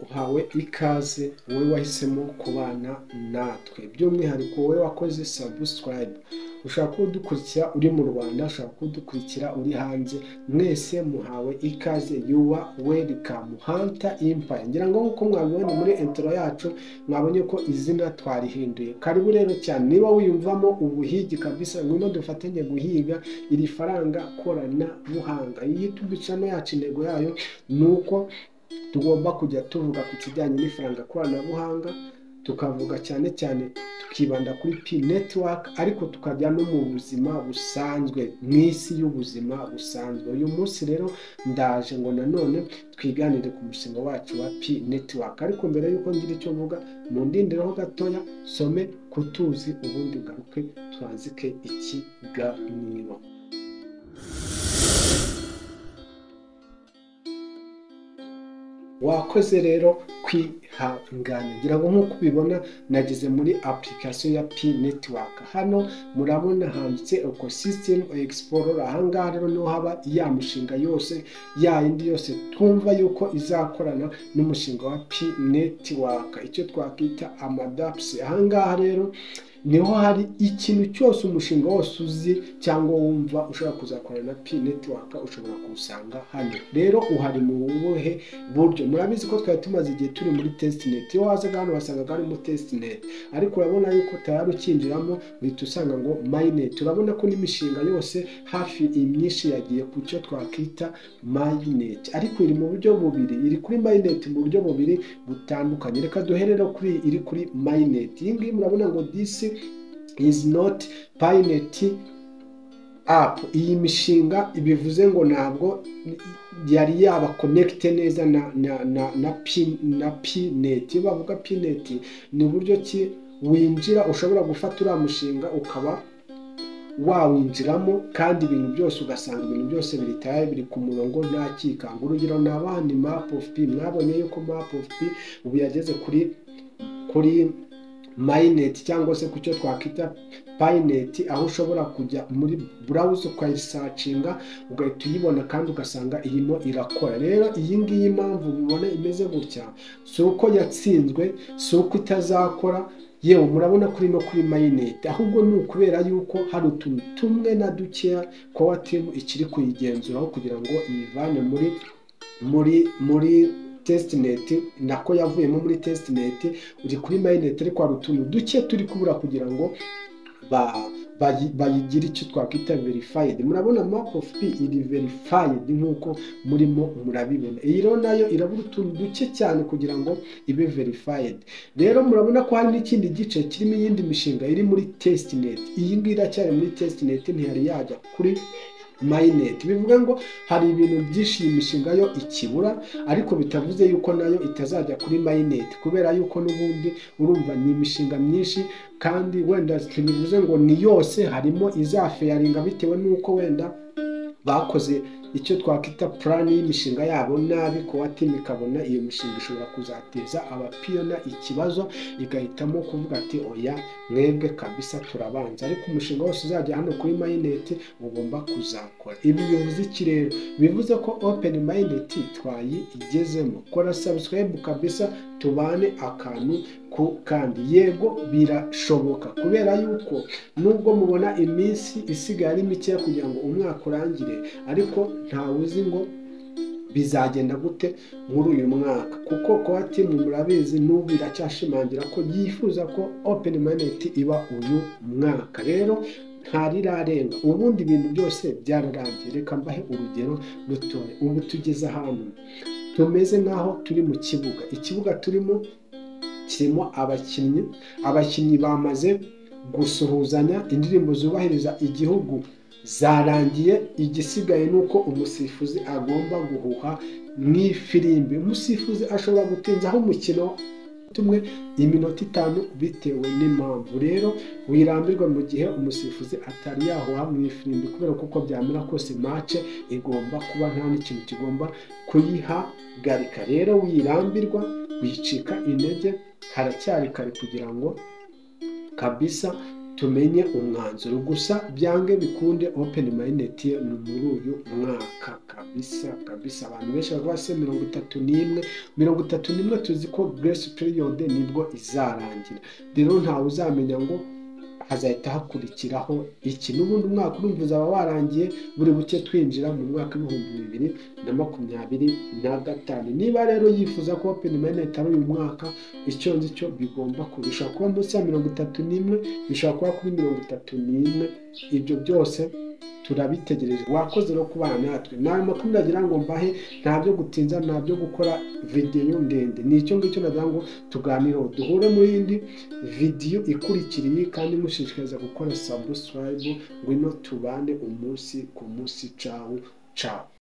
Uhawe ikaze wowe wahisemo kubana natwe, by'umwihariko wowe wakoze subscribe. Ushobora kuba udukurikira uri mu Rwanda, ushobora kuba udukurikira uri hanze, mwese muhawe ikaze. You are welcome. Hunter Empire. Ngira ngo nk'uko mwabibonye muri intro yacu, mwabonye ko izina twarihinduye. Karibu rero cyane, niba wiyumvamo ubuhigi kabisa, ngwino dufatanye guhiga iri faranga koranabuhanga. Iyi YouTube channel yacu, intego yayo ni uko tugomba kujya tuvuga ku kijyanye n'ifaranga koranabuhanga, tukavuga cyane cyane tukibanda kuri Pi Network, ariko tukajya no mu buzima busanzwe, mu isi y'ubuzima busanzwe. Uyu munsi rero ndaje ngo nanone twiganire ku mushinga wacu wa Pi Network, ariko mbere y'uko ngira icyo mvuga, mundindireho gatoya some kutuzi, ubundi ngaruke twanzike ikiganiro. Wakoze rero kwihangana. Ngira ngo nk'uko ubibona, nageze muri application ya Pi Network. Hano murabona handitse Ecosystem Explorer. Ahangaha rero niho haba ya mishinga yose, ya yindi yose twumva yuko izakorana n'umushinga wa Pi Network, icyo twakwita ama dApps. Ahangaha rero niho hari ikintu cyose, umushinga wose uzi cyangwa wumva ushobora kuzakorana na Pi Network, ushobora kuwusanga hano. Rero uhari mu buhe buryo? Murabizi ko twari tumaze igihe turi muri testnet. Iyo wazaga hano wasangaga harimo testnet, ariko urabona yuko tayari ukinjiramo uhita usanga ngo mainnet. Urabona ko n'imishinga yose hafi imyinshi yagiye ku cyo twakwita mainnet, ariko iri mu buryo bubiri, iri kuri mainnet mu buryo bubiri butandukanye. Reka duhere rero kuri iri kuri mainnet. Iyi ngiyi murabona ngo "This is not Pinet app". Iyi mishinga bivuze ngo ntabwo yari yaba connect neza na Pinet. Iyo bavuga Pinet, ni uburyo ki winjira, ushobora gufata uriya mushinga ukaba wawinjiramo, kandi ibintu byose ugasanga ibintu byose biri tayari, biri ku murongo, nta kikanga. Urugero ni abandi Map of Pi. Mwabonye yuko Map of Pi ubu yageze kuri mainnet, cyangwa se ku cyo twakwita Pinet, aho ushobora kujya muri browser ukayisearchinga, ugahita uyibona kandi ugasanga irimo irakora. Rero iyi ngiyi, impamvu mubona imeze gutya, si uko yatsinzwe, si uko itazakora. Yewe, murabona kuri no kuri mainnet, ahubwo ni ukubera yuko hari utuntu tumwe na dukeya core team ikiri kuyigenzuraho kugira ngo iyivane muri testnet, nako yavuyemo muri testnet, uri kuri mainnet, ariko hari utuntu duke turi kubura kugira ngo bayigire icyo twakwita verified. Murabona Map of Pi iri verified nk'uko murimo murabibona. Iyi rero nayo irabura utuntu duke cyane kugira ngo ibe verified. Rero murabona ko hari n'ikindi gice kirimo iyindi mishinga iri muri testnet. Iyi ngiyi iracyari muri testnet, ntiyari yajya kuri mainnet. Bivuga ngo hari ibintu byinshi iyi mishinga yo ikibura, ariko bitavuze yuko nayo itazajya kuri mainnet, kubera yuko n'ubundi urumva ni imishinga myinshi, kandi wenda ntibivuze ngo ni yose, harimo izafailinga bitewe n'uko wenda bakoze icyo twakwita plan y'imishinga yabo nabi. Core team ikabona iyo mishinga ishobora kuzateza abapioneer ikibazo, igahitamo kuvuga ati: "Oya, mwebwe kabisa turabanza." Ariko umushinga wose uzajya hano kuri mainnet ugomba kuzakora. Ibi bivuze iki rero? Bivuze ko open mainnet twayigezemo. Kora subscribe kabisa, tubane akantu ku kandi. Yego, birashoboka, kubera yuko nubwo mubona iminsi isigaye ari mikeya kugira ngo umwaka urangire, ariko ntawe uzi ngo bizagenda gute muri uyu mwaka, kuko core team murabizi n'ubu iracyashimangira ko yifuza ko open mainnet iba uyu mwaka. Rero ntarirarenga, ubundi ibintu byose byararangiye. Reka mbahe urugero rutoya. Ubu tugeze ahantu tumeze nk'aho turi mu kibuga. Ikibuga turimo kirimo abakinnyi. Abakinnyi bamaze gusuhuzanya, indirimbo zubahiriza igihugu zarangiye, igisigaye ni uko umusifuzi agomba guhuha mu ifirimbi. Umusifuzi ashobora gutinzaho umukino tumwe, iminota 5, bitewe n'impamvu. Rero wirambirwa mu gihe umusifuzi atari yahuha mu ifirimbi, kubera ko uko byamera kose match igomba kuba, nta n'ikintu kigomba kuyihagarika. Rero wirambirwa, wicika intege, haracyari kare kugira ngo kabisa. Tumenye umwanzuro gusa. Byange bikunde, open mainnet ni muri uyu mwaka kabisa kabisa. Abantu benshi bavuga se 31, 31, tuzi ko grace period nibwo izarangira. Rero ntawe uzamenya ngo hazahita hakurikiraho iki. N'ubundi umwaka urumva uzaba warangiye, buri buke twinjira mu mwaka w'2025. Niba rero yifuza ko open mainnet ari uyu mwaka, icyo nzi cyo bigomba kuba, bishobora kuba munsi ya 31, bishobora kuba kuri 31, ibyo byose turabitegereje. Wakoze no kubana natwe. Ni ayo makuru nagira ngo mbahe, nta byo gutinza, nta byo gukora videwo ndende. Ni icyo ngicyo nagira ngo tuganireho. Duhure muri yindi videwo ikurikiriye, kandi mushishikariza gukora subscribe. Ngwino tubane umunsi ku munsi. Cawu cawu.